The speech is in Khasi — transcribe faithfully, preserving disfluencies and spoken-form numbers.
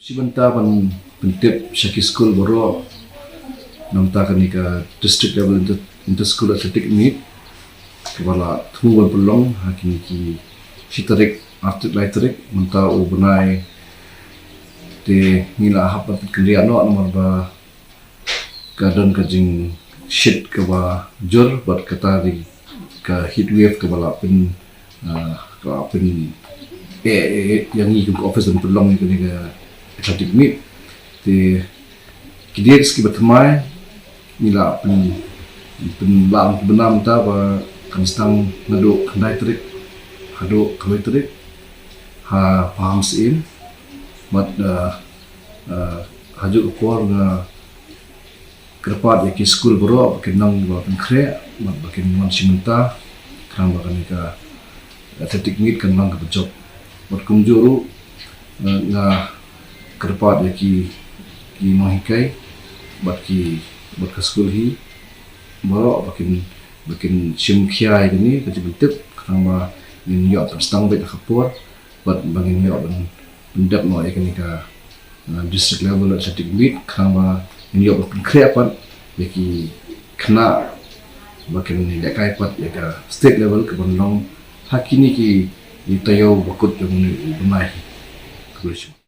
Shi bynta ban pyntip sha ki skul baroh namar kane ka district level inter, inter school athletic meet kaba la thmu ban pynlong ha kine ki shi tarik, ar tarik, lai tarik mynta u bnai. Te ngi la hap ban pynkynriah noh namar ba ka don ka jingshit kaba jur bad kata dei ka heat wave kaba la pyn, ah, kaba la pyn, eh, eh, eh, ïa ngi kum ka office ban pynlong ïa kane ka athletic meet. Te ki dates kiba thymmai ngi la pyn, pynlah bynta mynta ba kan sdang naduh khyndai tarik haduh khyndai tarik ha Pahang Syiem. Bad, ah, ah, ha kajuh ka por nga kyrpad ïa ki skul baroh ba kin long ba pynkhreh bad ba kin wan shim bynta khnang ba kane ka athletic meet kan long kaba jop. Bad kumjuh ruh, eh, nga kyrpad ïa ki, ki nonghikai bad ki, bad ka skul hi baroh ba kin, ba kin shim khia ïa kane ka jingpyntip khnang ba ngin ïoh pynsdang beit ha ka por bad ba ngin ïoh ban pyndep noh ïa kane ka, uh, district level athletic meet khnang ba ngin ïoh ban pynkhreh pat ïa ki khynnah ba kin lehkai pat ïa ka state level kaban long ha kine ki taïew ba kut jong une u bnai hi. Khublei shibun.